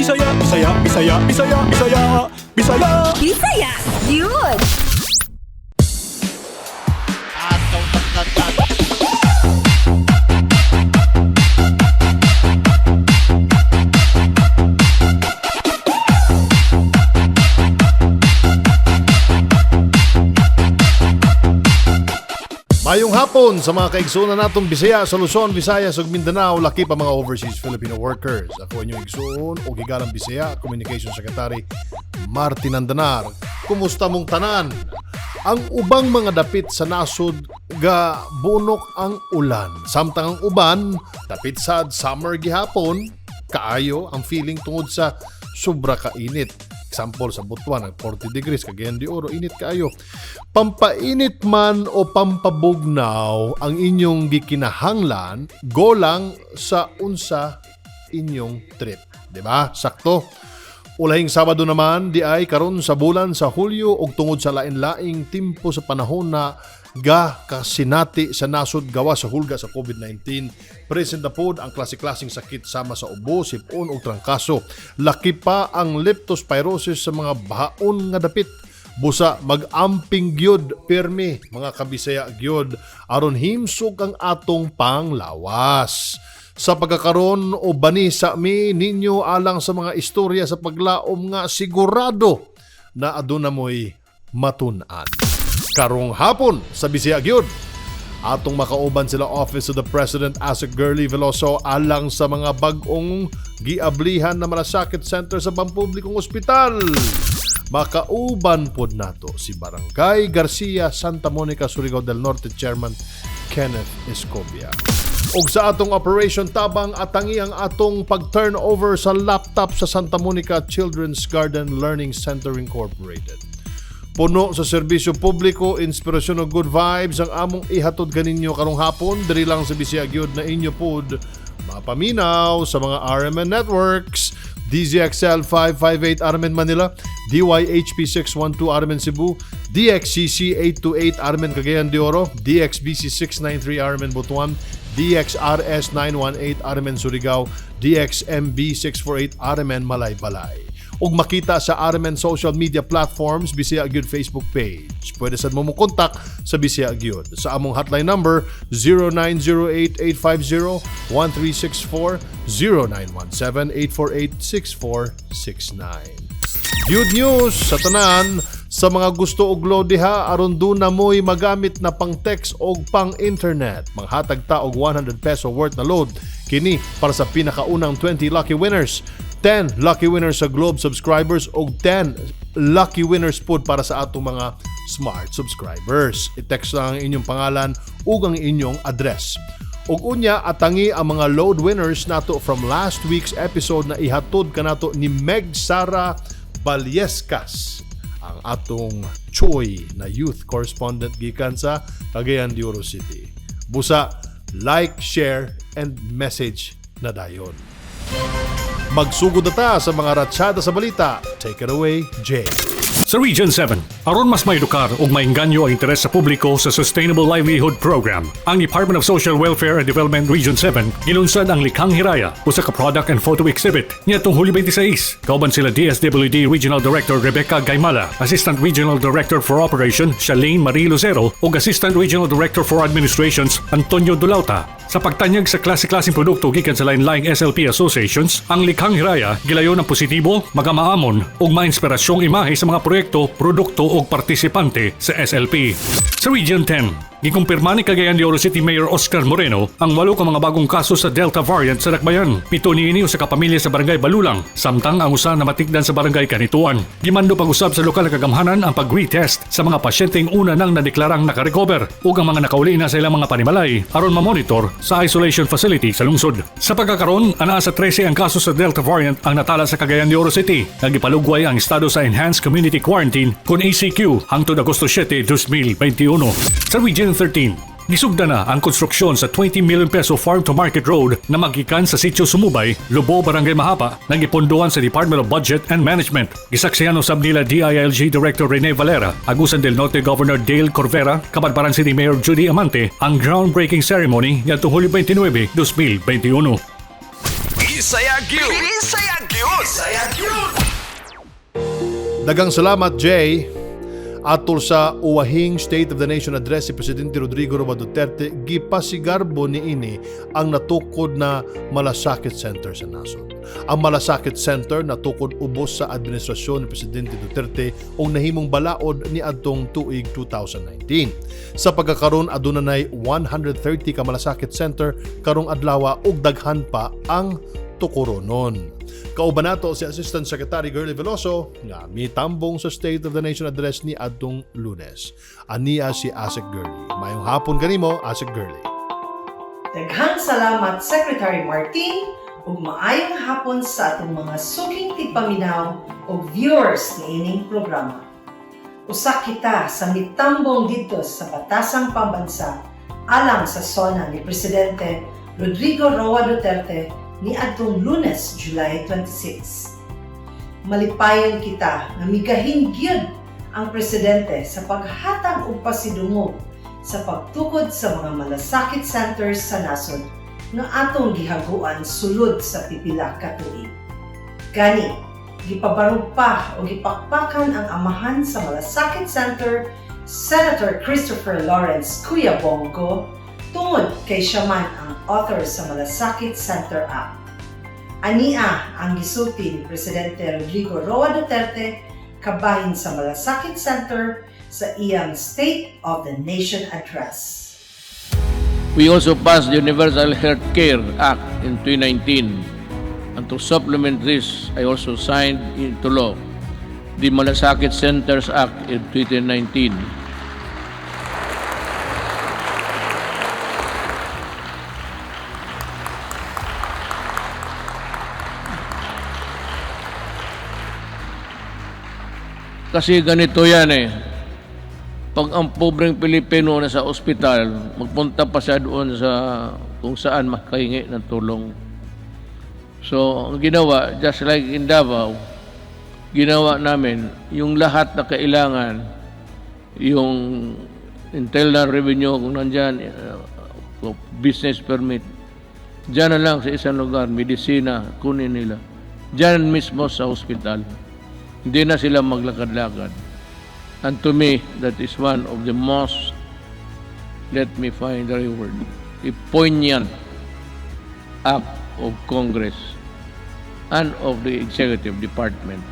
Bisaya, Bisaya, Bisaya, Bisaya, Bisaya, Bisaya. Bisaya, yun! Mayong hapon sa mga kaigsunan natong Bisaya sa Luzon, Visayas ug Mindanao, laki pa mga overseas Filipino workers. Ako inyong igsuon og higalang Bisaya, Communication Secretary Martin Andanar. Kumusta mong tanan? Ang ubang mga dapit sa nasod ga bunok ang ulan. Samtang ang uban, dapit sa summer gihapon, kaayo ang feeling tungod sa sobra kainit. Example sa Butuan, nag 40 degrees, Cagayan de Oro, init kaayo. Pampainit man o pampabugnaw ang inyong gikinahanglan, go lang sa unsa inyong trip. 'Di ba? Sakto. Ulahing Sabado naman, di ay karon sa bulan sa Hulyo ug tungod sa lain-laing timpo sa panahon na ga kasinati sa nasod gawa sa hulga sa COVID-19. Present na pod ang klase-klaseng sakit sama sa ubo, sipon ug trangkaso. Laki pa ang leptospirosis sa mga bahaon nga dapit. Busa mag-amping gyud pirmi mga kabisaya gyud aron himsog ang atong panglawas. Sa pagkakaron o bani sa mi ninyo alang sa mga istorya sa paglaom nga sigurado na aduna mo'y matun-an. Karong hapon sa Bisaya gyud atong makauban sila Office of the President Asec Girlie Veloso alang sa mga bag-ong giablihan na malasakit center sa pampublikong ospital. Makauban pod nato si Barangay Garcia, Santa Monica, Surigao del Norte Chairman Kenneth Escobia. Ug sa atong Operation Tabang, atangi ang atong pag-turnover sa laptop sa Santa Monica Children's Garden Learning Center Incorporated. Puno sa serbisyo publiko, inspirasyon ug good vibes ang among ihatod kaninyo karong hapon diri lang sa Bisaya gyud na inyo pod mapaminaw sa mga RMN networks: DZXL 558 RMN Manila, DYHP 612 RMN Cebu, DXCC 828 RMN Cagayan de Oro, DXBC 693 RMN Butuan, DXRS 918 RMN Surigao, DXMB 648 RMN Malaybalay ug makita sa RMN social media platforms, Bisaya Gyud Facebook page. Pwede sad mo mo kontak sa Bisaya Gyud sa among hotline number 0908-850-1364, 0917-848-6469. Good news sa tanan sa mga gusto og load diha aron duna mo'y magamit na pang text og pang internet. Manghatag ta og 100 peso worth na load kini para sa pinakaunang 20 lucky winners. 10 lucky winners sa Globe subscribers og 10 lucky winners pod para sa atong mga Smart subscribers. I-text lang ang inyong pangalan ug ang inyong address. Ug unya atangi ang mga load winners nato from last week's episode na ihatod kanato ni Meg Sara Baliescas, ang atong Choi na youth correspondent gikan sa Cagayan de Oro City. Busa, like, share, and message na dayon. Magsugod na ta sa mga ratsyada sa balita. Take it away, Jay. Sa Region 7, aron mas maedukar ug maengganyo ang interes sa publiko sa Sustainable Livelihood Program, ang Department of Social Welfare and Development Region 7 gilunsad ang Likhang Hiraya, usa ka product and photo exhibit niadtong Hulyo 26. Kauban sila DSWD Regional Director Rebecca Gaymala, Assistant Regional Director for Operation Shalane Marie Lucero ug Assistant Regional Director for Administrations Antonio Dulauta. Sa pagtanyag sa klase-klaseng produkto gikan sa lain-laing SLP associations, ang Likhang Hiraya gilayon ang positibo, magamaamon ug mainspirasyong imahe sa mga proyekto, produkto ug partisipante sa SLP. Sa Region 10, gikumpirma ni Cagayan de Oro City Mayor Oscar Moreno ang walo ka mga bagong kaso sa Delta variant sa Dakbayan. Pito niini usa ka pamilya sa Barangay Balulang, samtang ang usa namatikdan sa Barangay Canitoan. Gimando pag-usab sa lokal na kagamhanan ang pag-retest sa mga pasyenteng una nang nadeklarang nakarecover ug ang mga nakauli na sa ilang mga panimalay aron mamonitor sa isolation facility sa lungsod. Sa pagkakaron, anaa sa 13 ang kaso sa Delta variant ang natala sa Cagayan de Oro City. Nagipalugway ang estado sa Enhanced Community Quarantine kon ECQ hangtod Agosto 7, 2021. Sa Region 13, gisugda na ang konstruksyon sa 20 million peso farm to market road na magikan sa Sitio Sumubay, Lubo, Barangay Mahapa, nga gipondohan sa Department of Budget and Management. Gisaksihan usab nila DILG Director Rene Valera, Agusan del Norte Governor Dale Corvera, Cabadbaran City Mayor Judy Amante ang groundbreaking ceremony ngadtong Hulyo 29, 2021. Bisaya gyud. Bisaya gyud. Bisaya gyud. Daghang salamat, Jay. Atol sa uwahing State of the Nation Address si Presidente Rodrigo Roa Duterte, gipasigarbo niini ang natukod na Malasakit Center sa nasod. Ang Malasakit Center natukod ubos sa administrasyon ni Presidente Duterte ug nahimong balaod ni adtong tuig 2019. Sa pagkakaron, aduna nay 130 ka Malasakit Center karong adlaw ug daghan pa ang tukuronon. Kauban nato si Assistant Secretary Girlie Veloso nga mitambong sa State of the Nation Address ni adtong Lunes. Ania si Asec Girlie. Maayong hapon kanimo, Asec Girlie. Daghang salamat, Secretary Martin, ug maayong hapon sa atong mga suking tigpaminaw ug viewers niining programa. Usa kita sa mitambong didto sa Batasang Pambansa alang sa SONA ni Presidente Rodrigo Roa Duterte ni adtong Lunes, July 26. Malipayon kita nga migahin gyud ang presidente sa paghatag og pasidungog sa pagtukod sa mga malasakit centers sa nasod nga atong gihaguan sulod sa pipila ka tuig. Gani, gipabarog pa o gipakpakan ang amahan sa Malasakit Center, Senator Christopher Lawrence Kuya Bong Go, tungod kay siya man ang author sa Malasakit Center Act. Ania ang gisulti ni Presidente Rodrigo Roa Duterte kabahin sa Malasakit Center sa iyang State of the Nation Address. We also passed the Universal Health Care Act in 2019. And to supplement this, I also signed into law the Malasakit Centers Act in 2019. Kasi ganito yan eh. Pag ang pobreng Pilipino na sa ospital, magpunta pa siya doon sa kung saan makahingi ng tulong. So, ang ginawa, just like in Davao, ginawa namin yung lahat na kailangan, yung internal revenue kung nandyan, business permit, dyan na lang sa isang lugar, medisina, kunin nila. Dyan mismo sa ospital. Hindi na sila maglakad-lakad. And to me, that is one of the most, let me find the right word, a poignant act of Congress and of the Executive Department.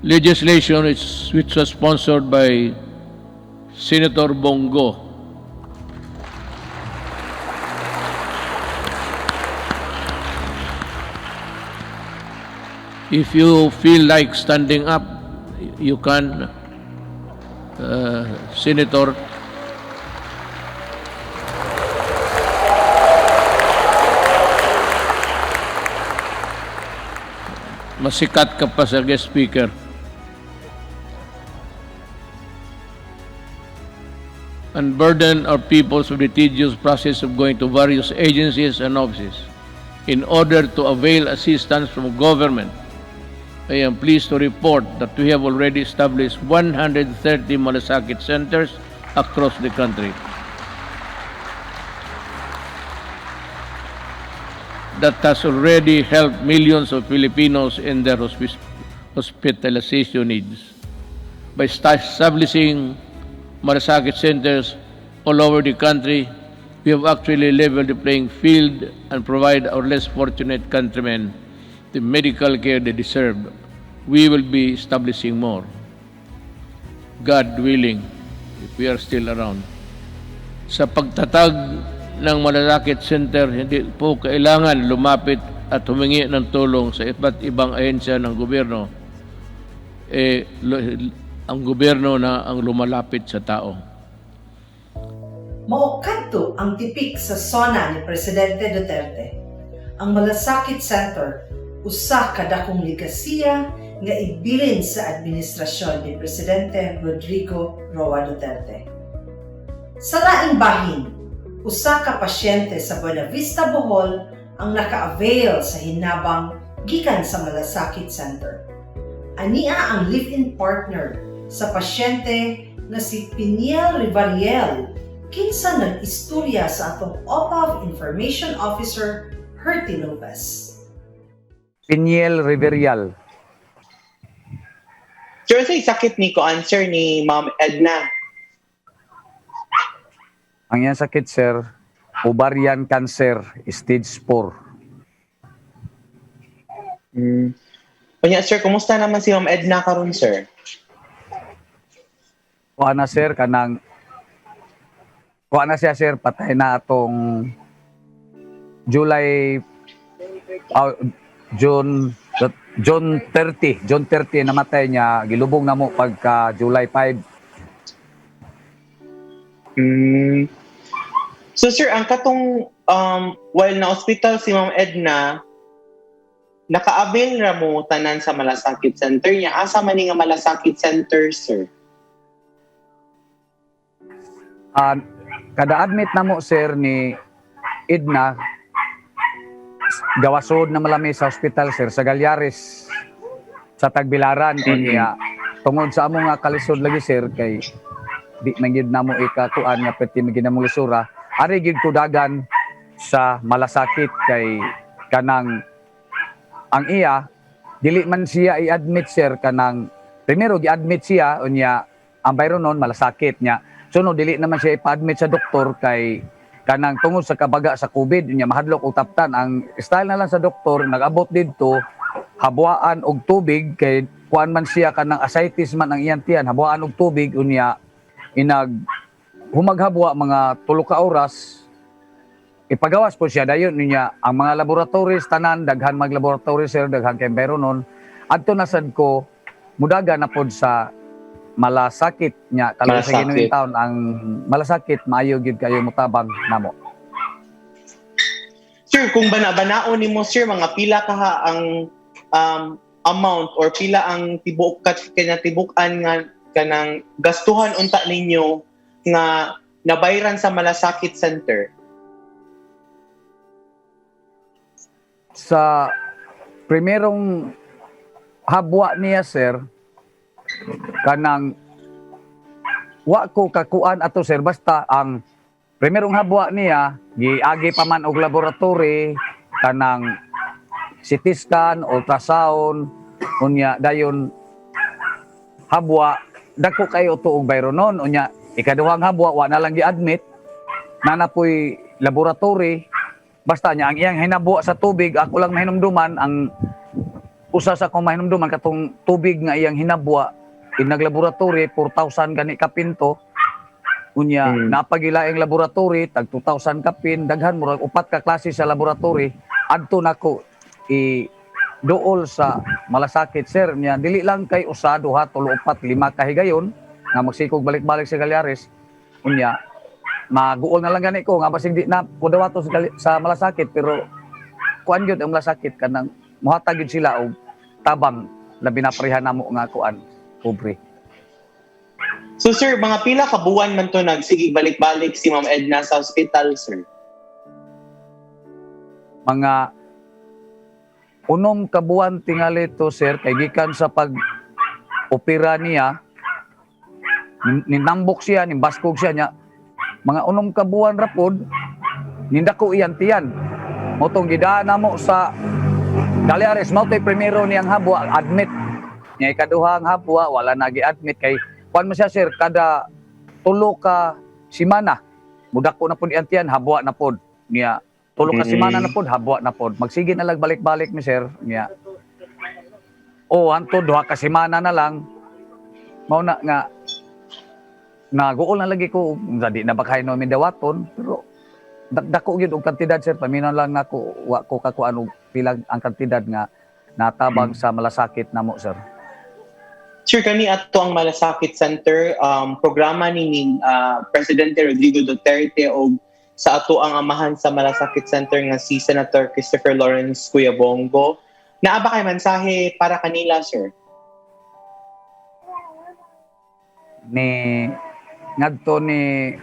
Legislation which was sponsored by Senator Bong Go. If you feel like standing up, you can, Senator. Masikat ka pa sa guest speaker. And burden our peoples with the tedious process of going to various agencies and offices in order to avail assistance from government. I am pleased to report that we have already established 130 Malasakit centers across the country. That has already helped millions of Filipinos in their hospitalization needs. By establishing Malasakit centers all over the country, we have actually leveled the playing field and provide our less fortunate countrymen the medical care they deserve. We will be establishing more. God willing, if we are still around. Sa pagtatag ng Malasakit Center, hindi po kailangan lumapit at humingi ng tulong sa iba't ibang ahensya ng gobyerno. Eh, ang gobyerno na ang lumalapit sa tao. Mao kadto ang tipik sa SONA ni Presidente Duterte. Ang Malasakit Center, usa ka dakong legasiya nga ibilin sa administrasyon ni Presidente Rodrigo Roa Duterte. Sa laing bahin, usa ka pasyente sa Buena Vista, Bohol ang naka-avail sa hinabang gikan sa Malasakit Center. Ania ang live-in partner sa pasyente nga si Piniel Rivariel, kinsa nag-istorya sa atong OPAV Information Officer Herty Lopez. Piniel Riverial. Sir, say sakit ni ko answer ni Ma'am Edna? Ang iyang sakit, sir, ovarian cancer, stage 4. Unya, sir, kumusta naman si Ma'am Edna karon, sir? Kuha na, sir, kanang kuha na siya, sir, patay na atong July June June 30, June 30 namatay niya, gilubong na mo pagka July 5. So sir, ang katong while na hospital si Ma'am Edna, naka-avail ra mo tanan sa Malasakit Center niya. Asa man ni nga Malasakit Center, sir? Kada admit na mo, sir, ni Edna, gawasod na malami sa hospital, sir, sa Galyares, sa Tagbilaran. Unya tungod sa amo nga kalisod lagi, sir, kay di man gyud namo ikakuan nga pwede man gyud namo lisura, ari gyud kudagan sa Malasakit kay kanang ang iya dili man siya i-admit, sir. Kanang primero gi-admit siya, unya ang bayro noon Malasakit niya. Sunod dili naman siya ipa-admit sa doktor kay kanang tungod sa kabaga sa COVID, unya mahadlok og taptan. Ang style na lang sa doktor, nag-abot didto, habwaan og tubig kay kuan man siya, kanang ascites man ang iyang tiyan, habwaan og tubig, unya inag humaghabwa mga 3 ka oras, ipagawas po siya dayon. Niya ang mga laboratories tanan, daghan mag laboratory, sir, daghan kay pero nun adto na sad ko mudaga na pod sa Malasakit niya kaluoy sa Malasakit. Ginoo taon, ang Malasakit maayo gyud kayo mutabang namo. Sir, kung bana-banaon nimo, sir, mga pila kaha ang amount or pila ang tibuok kat kinatibuk-an nga kanang gastuhan unta ninyo nga nabayran sa Malasakit Center? Sa primerong habwa niya, sir, kanang wa ko kakuan ato, sir, basta ang primerong habwa niya giagi pa man og laboratory, kanang CT scan, ultrasound, unya dayon habwa dako kayo to og bayronon. Unya ikaduhang habwa wa na lang gi-admit, nana po'y laboratory. Basta niya ang iyang hinabwa sa tubig, ako lang mahinumduman, ang usa sa akong mahinumduman katong tubig nga iyang hinabwa in naglaboratory, 4,000 gani kapin to. Unya napagilaing laboratory, tag 2,000 kapin. Daghan, murag upat ka klase sa laboratory adto nako i duol sa Malasakit, sir. Niya dili lang kay usa, duha, tulo, upat, lima ka higayon nga magsikog balik-balik sa Galyares. Unya maguol na lang gani ko nga basig di na kudawato sa Malasakit, pero kuan gyud ang Malasakit, kanang muhatag gyud sila og tabang, labi na pareha namo nga kuan, pobre. So sir, mga pila ka buwan man to nagsige balik-balik si Ma'am Edna sa hospital, sir? Mga 6 ka buwan tingali to, sir, kay gikan sa pag opera niya, ninambok siya, nimbaskog siya niya, mga 6 ka buwan ra pod nindako iyang tiyan. Mao tong gidaan namo sa Galyares, mao to'y primero niyang habwa, admit niya. Ikaduhang habwa wala na gi-admit kay kuan mo siya, sir, kada 3 ka semana mudako na pod iyang tiyan, habwa na pod niya. 3 ka semana na pod, habwa na pod. Magsige na lang balik-balik mi, sir, niya. O hantod 2 ka semana na lang, mao na nga naguol na lagi ko, di na ba kayo no dawaton, pero dako gyud og kantidad, sir. Paminaw lang nako, wa ko kakuan og pila ang kantidad nga natabang sa Malasakit namo, sir. Sir, kani ato ang Malasakit Center programa ni Presidente Rodrigo Duterte og sa ato ang amahan sa Malasakit Center nga si Senator Christopher Lawrence Kuya Bong Go. Naa ba kay mensahe para kanila, sir? Ni ngadto ni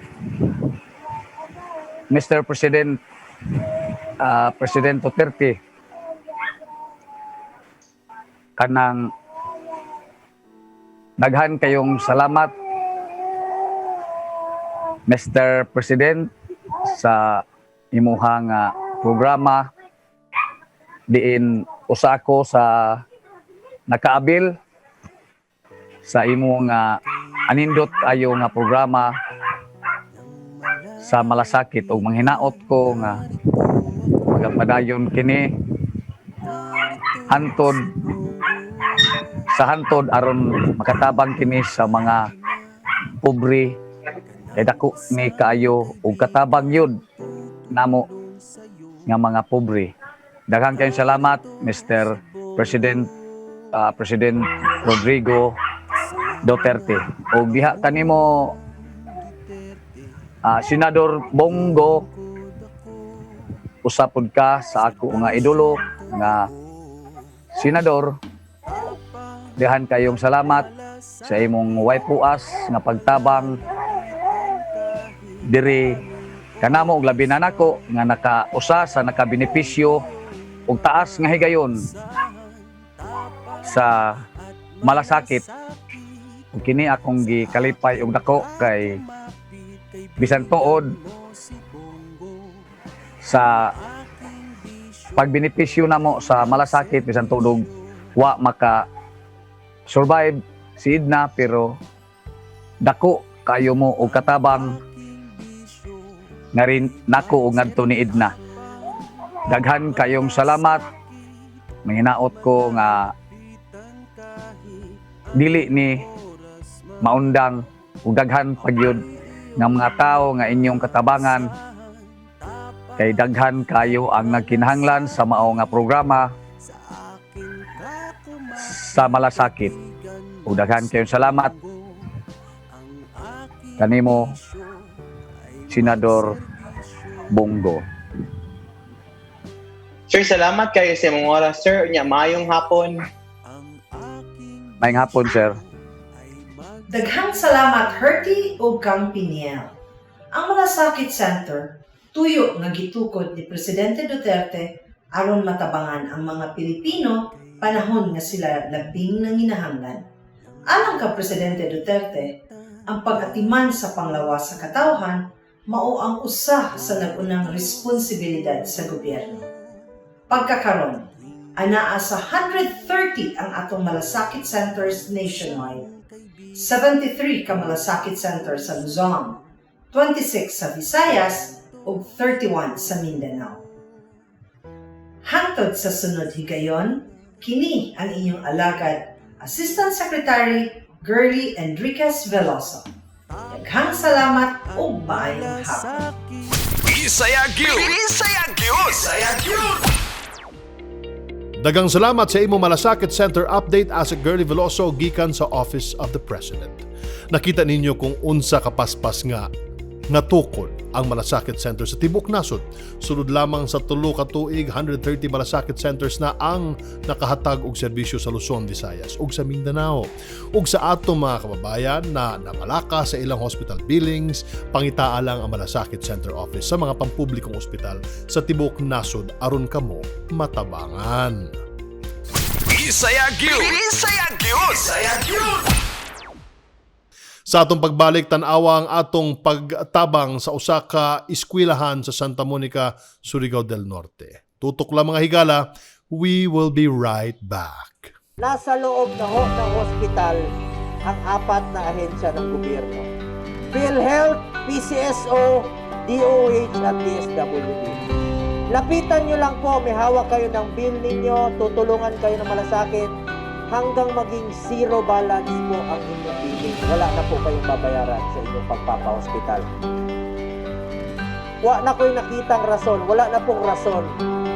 Mr. President, President Duterte, kanang daghan kayong salamat. Mr. President, sa imuha nga programa diin usa ko sa nakaabil sa imo nga anindot ayo nga programa sa malasakit ug manghinaot ko nga magapadayon kini hantod sa hantod aron makatabang kini sa mga pobre kay dako ni kaayo og katabang yun namo nga mga pobre. Daghang kayong salamat, Mr. President, President Rodrigo Duterte. Og diha kanimo, Senador Bong Go, usa pud ka sa ako nga idolo nga senador. Daghan kayong salamat sa imong way puas nga pagtabang diri kanamo og labi na nako nga nakausa sa nakabenepisyo og taas nga higayon sa malasakit. Ug kini akong gikalipay og dako kay bisan tuod sa pagbenepisyo namo sa malasakit, bisan tuod og wa maka survive si Edna, pero dako kayo mo og katabang nga rin nako og ngadto ni Edna. Daghan kayong salamat. Manginaot ko nga dili ni maundang ug daghan pagyud nga mga tao nga inyong katabangan kay daghan kayo ang nagkinahanglan sa mao nga programa sa malasakit. Ug daghan kayong salamat kanimo, Senador Bong Go. Sir, salamat kayo sa imong oras, sir. Unya, maayong hapon. Maayong hapon, sir. Daghang salamat, Herty ug kang Piniel. Ang Malasakit Center, tuyo nga gitukod ni Presidente Duterte aron matabangan ang mga Pilipino panahon nga sila labing nanginahanglan. Alang ka Presidente Duterte, ang pag-atiman sa panglawas sa katawhan mao ang usa sa nag-unang responsibilidad sa gobyerno. Pagkakaron, anaa sa 130 ang atong malasakit centers nationwide. 73 ka malasakit center sa Luzon, 26 sa Visayas ug 31 sa Mindanao. Hangtod sa sunod higayon, kini ang inyong alagad, Assistant Secretary Girlie Enriquez Veloso. Daghang salamat ug maayong hapon. Bisaya gyud. Bisaya gyud. Bisaya gyud. Daghang salamat sa imo Malasakit Center update, Asec Girlie Veloso, gikan sa Office of the President. Nakita ninyo kung unsa kapaspas nga natukod ang Malasakit Center sa tibok nasod. Sulod lamang sa 3 ka tuig, 130 Malasakit Centers na ang nakahatag og serbisyo sa Luzon, Visayas ug sa Mindanao. Ug sa ato mga kababayan na nabalaka sa ilang hospital billings, pangitaa lang ang Malasakit Center Office sa mga pampublikong ospital sa tibok nasod aron kamo matabangan. Bisaya gyud. Bisaya gyud. Bisaya gyud. Sa atong pagbalik, tan-awa ang atong pagtabang sa usa ka eskwelahan sa Santa Monica, Surigao del Norte. Tutok lang, mga higala, we will be right back. Nasa loob na ho ng hospital ang apat na ahensya ng gobyerno: PhilHealth, PCSO, DOH at DSWD. Lapitan nyo lang po, may hawak kayo ng bill ninyo, tutulungan kayo ng malasakit hanggang maging zero balance po ang inyong billing. Wala na po kayong babayaran sa inyong pagpapa-hospital. Wa na ko'y nakitang rason, wala na pong rason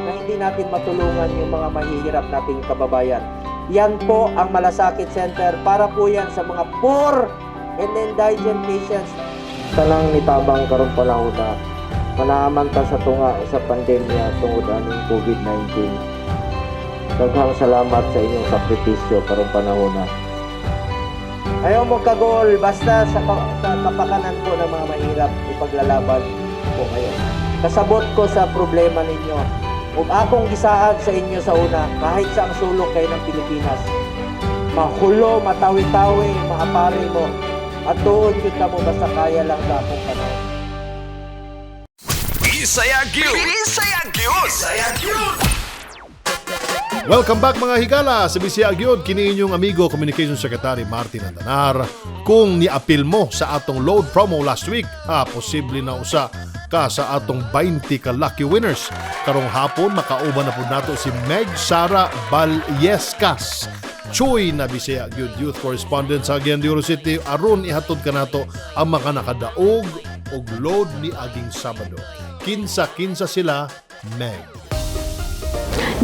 na hindi natin matulungan yung mga mahihirap nating kababayan. Yan po ang Malasakit Center, para po yan sa mga poor and indigent patients. Tanang nitabang karong panahona, manaaman ta sa tunga sa pandemya tungod aning COVID-19. Daghang salamat sa inyong sakripisyo karong panahona. Ayaw mo kagol, basta sa kapakanan po ng mga mahirap, ipaglalaban ko kayo. Kasabot ko sa problema ninyo. Ug akong gisaad sa inyo sa una, kahit sa ang sulok kayo ng Pilipinas, mahulo, matawi-tawi, maapari mo. At tuon gyud kamo basta kaya lang sa akong panahon. Bisaya gyud. Bisaya gyud. Bisaya gyud. Welcome back, mga higala, sa Bisaya Gyud. Kini inyong amigo, Communication Secretary Martin Andanar. Kung niapil mo sa atong load promo last week, ha, posible na usa ka sa atong 20 ka lucky winners. Karong hapon, makauban na pud nato si Meg Sara Balyescas. Chuy na Bisaya Gyud Youth Correspondent sa Cagayan de Oro City aron ihatod kanato ang mga nakadaog og load ni aging Sabado. Kinsa-kinsa sila, Meg?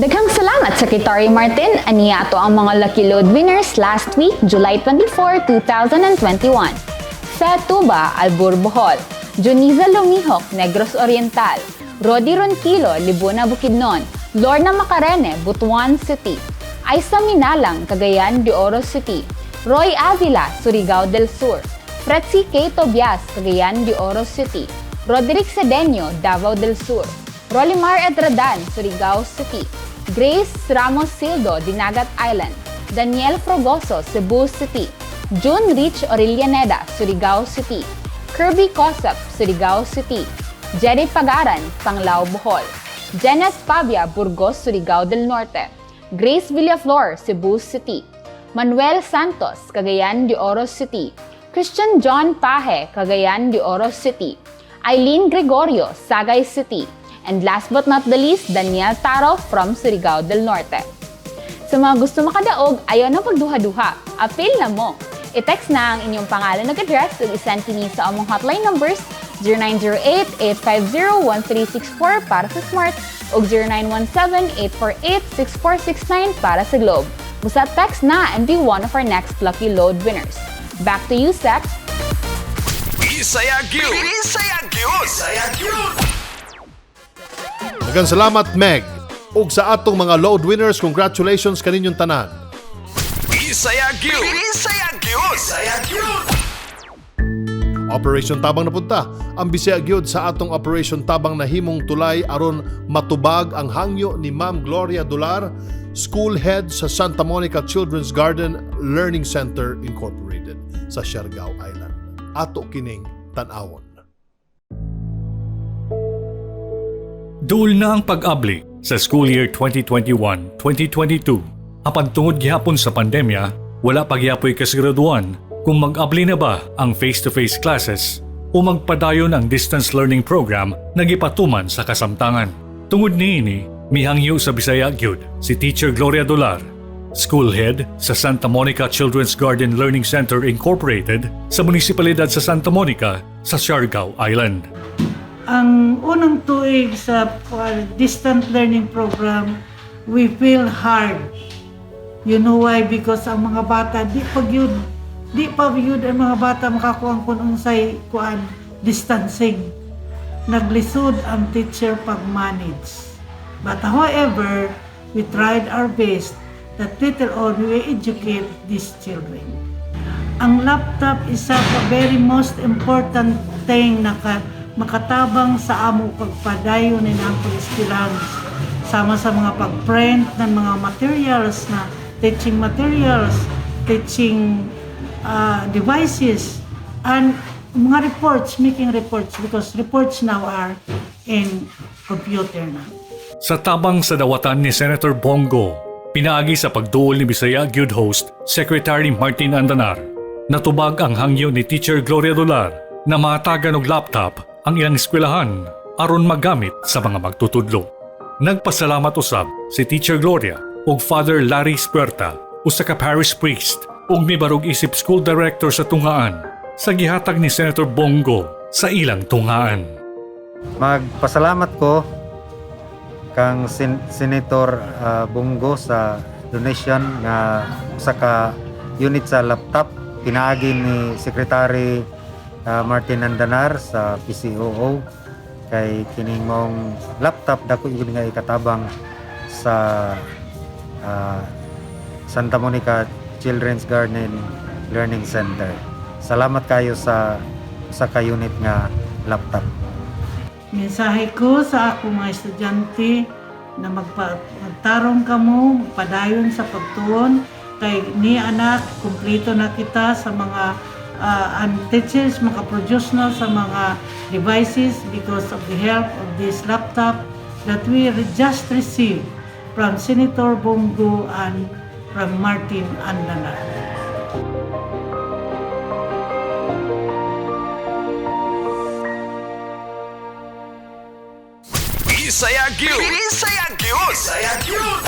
Daghang salamat, Secretary Martin. Aniya ato ang mga lucky load winners last week, July 24, 2021. Fe Tuba, Albur, Bohol. Joniza Lumihok, Negros Oriental. Rodi Ronquilo, Libuna, Bukidnon. Lorna Macarene, Butuan City. Aisa Minalang, Cagayan de Oro City. Roy Avila, Surigao del Sur. Fretzi K. Tobias, Cagayan de Oro City. Roderick Cedeño, Davao del Sur. Rolimar Edradan, Surigao City. Grace Ramos Sildo, Dinagat Island. Daniel Frogoso, Cebu City. June Rich Orillaneda, Surigao City. Kirby Cosap, Surigao City. Jerry Pagaran, Panglao, Bohol. Jenes Pavia, Burgos, Surigao del Norte. Grace Villaflor, Cebu City. Manuel Santos, Cagayan de Oro City. Christian John Paje, Cagayan de Oro City. Eileen Gregorio, Sagay City. And last but not the least, Daniel Taro from Surigao del Norte. Sa mga gusto makadaog, ayaw na pagduha-duha. Apil na mo! I-text na ang inyong pangalan ug address ug isend kini sa among hotline numbers 0908-850-1364 para sa Smart ug 0917-848-6469 para sa Globe. Basta text na and be one of our next lucky load winners. Back to you, Sec. Bisaya gyud. Bisaya gyud. Bisaya gyud. Daghang salamat, Meg. Ug sa atong mga load winners, congratulations kaninyong tanan. Bisaya gyud. Bisaya gyud. Bisaya gyud. Operation Tabang na punta. Ang Bisaya gyud sa atong Operation Tabang nahimong tulay aron matubag ang hangyo ni Ma'am Gloria Dolar, school head sa Santa Monica Children's Garden Learning Center Incorporated sa Siargao Island. Ato kining tan-awon. Duol na ang pag-abli sa school year 2021-2022. Apan tungod gihapon sa pandemya, wala pa gihapoy kasiguraduan kung mag-abli na ba ang face-to-face classes o magpadayon ang distance learning program na gipatuman sa kasamtangan. Tungod niini, mihangyo sa Bisaya gyud si Teacher Gloria Dolar, school head sa Santa Monica Children's Garden Learning Center Incorporated sa munisipalidad sa Santa Monica sa Siargao Island. Ang unang tuig sa distant learning program, we feel hard. You know why? Because ang mga bata, di pa yun ang mga bata makakuha kung unsay kuan distancing. Naglisod ang teacher pag-manage. But however, we tried our best that later on we educate these children. Ang laptop, isa ka very most important thing na makatabang sa amo pagpadayon ni ang pag-eskwelahan, sama sa mga pag-print ng mga materials na teaching materials, teaching devices, and mga reports, making reports, because reports now are in computer na. Sa tabang sa dawatan ni Senator Bong Go, pinaagi sa pagduol ni Bisaya Gyud host Secretary Martin Andanar, natubag ang hangyo ni Teacher Gloria Dolar na mahatagan og laptop ang ilang eskwelahan aron magamit sa mga magtutudlo. Nagpasalamat usab si Teacher Gloria ug Father Larry Spuerta, usa ka parish priest ug mibarog isip school director sa Tungaan, sa gihatag ni Senator Bong Go sa ilang tungaan. Magpasalamat ko kang Senator Bong Go sa donation nga usa ka unit sa laptop pinaagi ni Secretary Martin Andanar sa PCOO, kay kining mong laptop dako gyud nga ikatabang sa Santa Monica Children's Garden Learning Center. Salamat kayo sa usa ka unit nga laptop. Mensahe ko sa akong mga estudyante na magtarong kamo, magpadayon sa pagtuon kay ni anak, kumpleto na kita sa mga Ang teachers makaproduce na sa mga devices because of the help of this laptop that we just received from Senator Bong Go and from Martin Andanar. Bisaya gyud. Bisaya gyud. Bisaya gyud.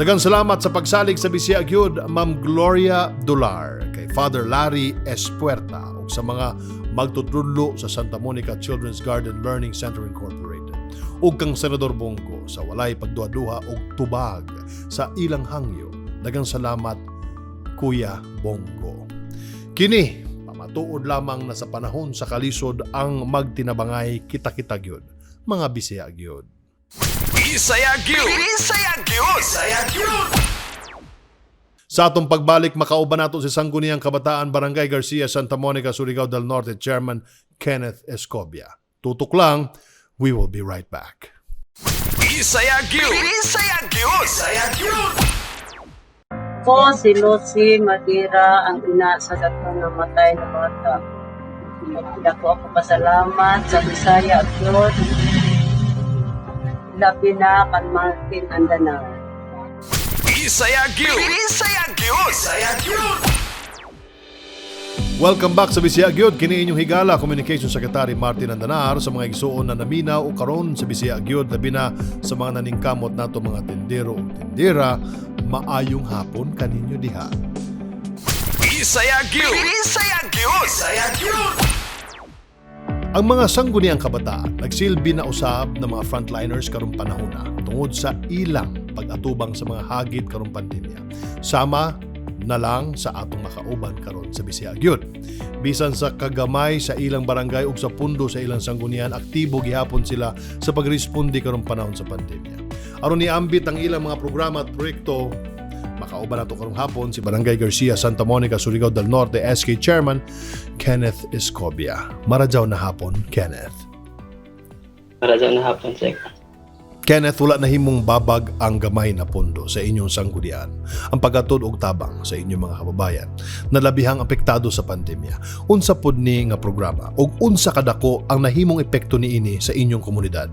Daghang salamat sa pagsalig sa Bisaya gyud, Ma'am Gloria Dular, kay Father Larry Espuerta ug sa mga magtutudlo sa Santa Monica Children's Garden Learning Center Incorporated, ug kang Senador Bong Go sa walay pagduha-duha og tubag sa ilang hangyo. Daghang salamat, Kuya Bong Go. Kini pamatuod lamang na sa panahon sa kalisod ang magtinabangay kita-kita gyud, mga Bisaya gyud. Bisaya gyud. Bisaya gyud. Bisaya gyud. Sa atong pagbalik, makauban nato si Sangguniang Kabataan Barangay Garcia, Santa Monica, Surigao del Norte, Chairman Kenneth Escobia. Tutok lang, we will be right back. Bisaya gyud. Bisaya gyud. Bisaya gyud. Ko si Lucy Madira, ang ina sa tatlong namatay na bata. Dako ako pasalamat sa Bisaya gyud. Labi na kan Martin Andanar. Bisaya gyud. Bisaya gyud. Bisaya gyud. Welcome back sa Bisaya Gyud. Kini inyong higala, Communication Secretary Martin Andanar, sa mga igsuon na naminaw o karon sa Bisaya Gyud, labi na sa mga naningkamot nato mga tindero o tindera, maayong hapon kaninyo diha. Bisaya gyud. Bisaya gyud. Bisaya gyud. Ang mga sangguniang kabataan nagsilbi na usab ng mga frontliners karong panahon na tungod sa ilang pag-atubang sa mga hagit karong pandemya. Sama na lang sa atong makauban karon sa Bisaya gyud. Bisan sa kagamay sa ilang barangay ug sa pundo sa ilang sanggunian, aktibo gihapon sila sa pagresponde karong panahon sa pandemya. Aron niambit ang ilang mga programa at proyekto, makauban nato karong hapon si Barangay Garcia, Santa Monica, Surigao del Norte, SK Chairman Kenneth Escobia. Maradyaw na hapon, Kenneth. Maradyaw na hapon, Sek. Kenneth, wala na himong babag ang gamay na pondo sa inyong sanggunian. Ang paghatod og tabang sa inyong mga kababayan na labihang apektado sa pandemya. Unsa pod ni nga programa ug unsa kadako ang nahimong epekto niini sa inyong komunidad?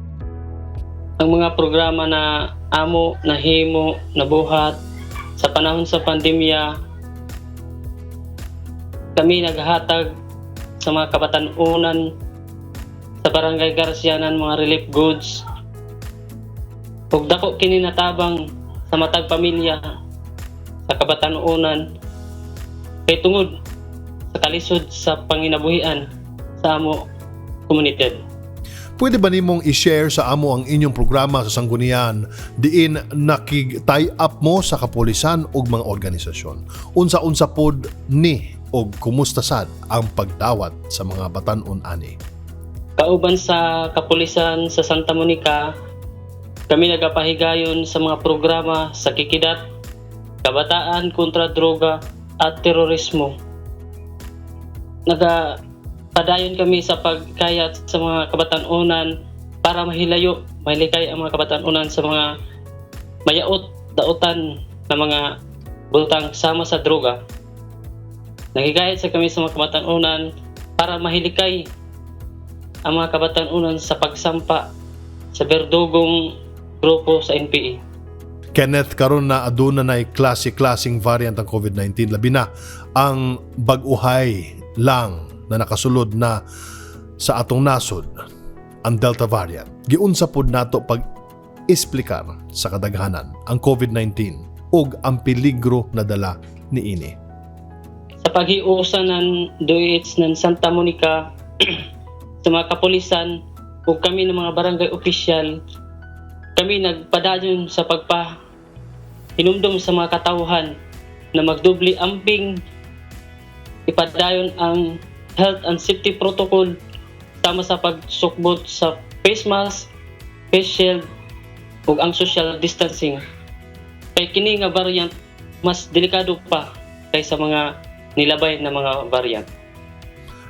Ang mga programa na amo, nahimo, nabuhat sa panahon sa pandemya, kami naghatag sa mga kabatan-unan sa Barangay Garcia ng mga relief goods. Ug dako kini natabang sa matag pamilya sa kabatan-unan kay tungod sa kalisod sa panginabuhian sa amo komunidad. Pwede ba nimong i-share sa amo ang inyong programa sa sanggunian diin nakig-tie up mo sa kapulisan ug mga organisasyon? Unsa-unsa pod ni og kumusta sad ang pagdawat sa mga batan-on ani? Kauban sa kapulisan sa Santa Monica, kami nagapahigayon sa mga programa sa Kikidat, Kabataan kontra Droga at Terorismo. Nagapadayon kami sa pagkayat sa mga kabatan-unan para mahilayo, mahilikay ang mga kabatan-unan sa mga mayaot, dautan na mga butang sama sa droga. Nagigayat sa kami sa mga kabatan-unan para mahilikay ang mga kabatan-unan sa pagsampa sa berdugong grupo sa NPA. Kenneth, karon na aduna nay klase-klaseng variant ang COVID-19, labi na ang bag-uhay lang na nakasulod na sa atong nasod, ang Delta variant. Giunsa pod nato pag isplikar sa kadaghanan ang COVID-19 ug ang peligro na dala niini? Sa paghiusa ng DOH ng Santa Monica sa mga kapulisan ug kami ng mga barangay opisyal, kami nagpadayon sa pagpa hinumdum sa mga katawhan na magdubli amping, ipadayon ang health and safety protocol sama sa pagsukbot sa face mask, face shield ug ang social distancing. Kay kini nga variant mas delikado pa kaysa mga nilabay na mga variant.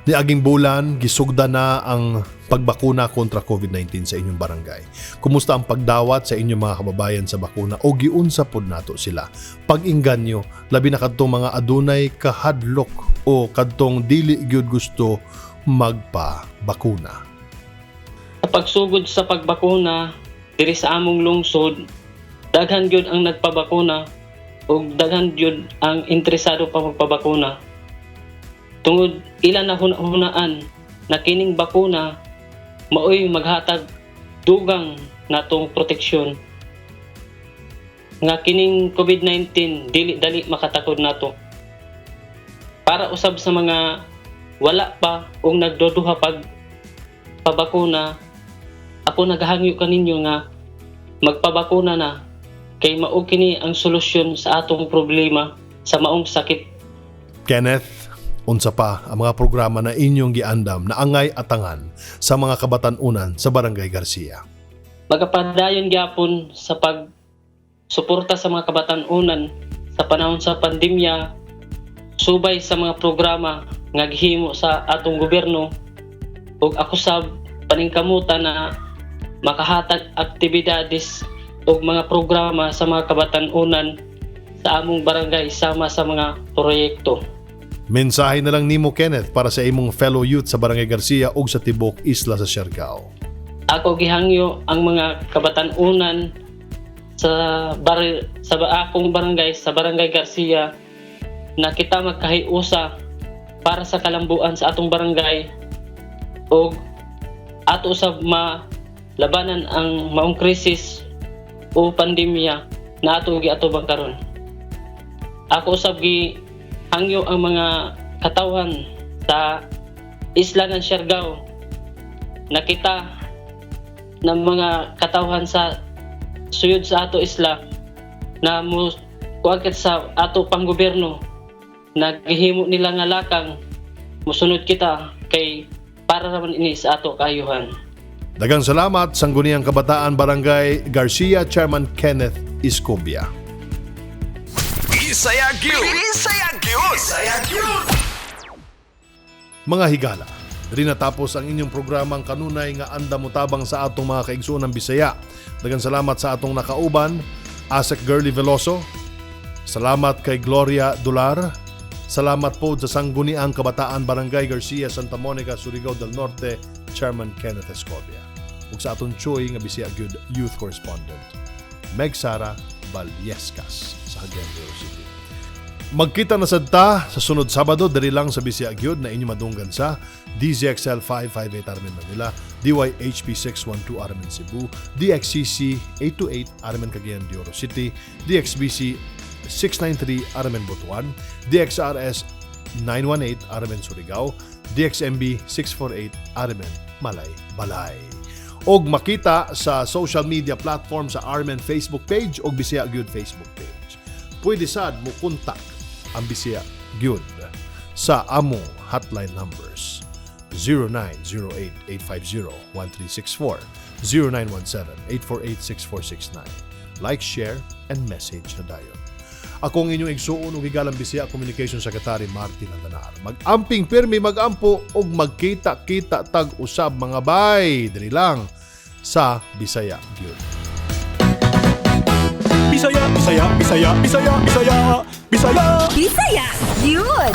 Niaging bulan, gisugda na ang pagbakuna kontra COVID-19 sa inyong barangay. Kumusta ang pagdawat sa inyong mga kababayan sa bakuna o giunsa pod nato sila? Pag-inganyo, labi na kadtong mga adunay kahadlok o kadtong dili gyud gusto magpa-bakuna. Sa pagsugod sa pagbakuna diri sa among lungsod, daghan gyud ang nagpabakuna ug daghan gyud ang interesado pa magpabakuna. Tungod ila na hunahunaan na kining bakuna maoy maghatag dugang natong proteksyon nga kining COVID-19 dili dali makatakod nato. Para usab sa mga wala pa ug nagduduha pag pabakuna, ako naghangyo kaninyo nga magpabakuna na kay mao kini ang solusyon sa atong problema sa maong sakit. Kenneth, unsa pa ang mga programa na inyong giandam na angay atangan sa mga kabatan-unan sa Barangay Garcia? Magapadayon gyapon sa pag suporta sa mga kabatan-unan sa panahon sa pandemya, subay sa mga programa nga gihimo sa atong gobyerno, ug ako sab paningkamutan na makahatag aktibidades ug mga programa sa mga kabatan-unan sa among barangay sama sa mga proyekto. Mensahe na lang nimo, Kenneth, para sa imong fellow youth sa Barangay Garcia ug sa tibok isla sa Siargao. Ako gihangyo ang mga kabatan-unan sa akong barangay, sa Barangay Garcia, na kita magkahiusa para sa kalambuan sa atong barangay ug ato usab malabanan ang maong krisis o pandemya na ato giatubang karon. Ako usab gihangyo ang mga katawhan sa isla ng Siargao na kita ng mga katawhan sa suyod sa ato isla na mo kuan sa ato pang gobyerno na gihimo nila nga lakang musunod kita kay para naman ini sa ato kaayuhan. Daghang salamat, Sangguniang Kabataan Barangay Garcia Chairman Kenneth Escobia. Bisaya gyud. Bisaya gyud. Bisaya gyud. Mga higala, diri natapos ang inyong programang kanunay nga andam motabang sa atong mga kaigsuonan Bisaya. Daghang salamat sa atong nakauban, Asek Girly Veloso. Salamat kay Gloria Dular. Salamat po sa Sangguniang Kabataan Barangay Garcia, Santa Monica, Surigao del Norte, Chairman Kenneth Escobia. Ug sa atong Choy nga Bisaya gyud Youth Correspondent, Meg Sara Vallescas sa Cagayan de Oro City. Magkita na sad ta sa sunod Sabado diri lang sa Bisaya gyud na inyo madunggan sa DZXL 558 Armen Manila, DYHP 612 Armen Cebu, DXCC 828 Armen Cagayan de Oro City, DXBC 693 Armen Butuan, DXRS 918 Armen Surigao, DXMB 648 Armen Malaybalay. Og makita sa social media platform sa Armen Facebook page o Bisaya Gyud Facebook page. Pwede sad mo kontak ang Bisaya Gyud sa among hotline numbers 0908-850-1364, 0917-848-6469. Like, share, and message na dayon. Ako ang inyong igsuon ug higalang Bisaya Communication Secretary Martin Andanar. Mag-amping pirmi, mag-ampo ug magkita-kita tag-usab mga bay. Diri lang sa Bisaya Gyud. Bisaya, Bisaya, Bisaya, Bisaya, Bisaya, Bisaya. Bisaya, yun!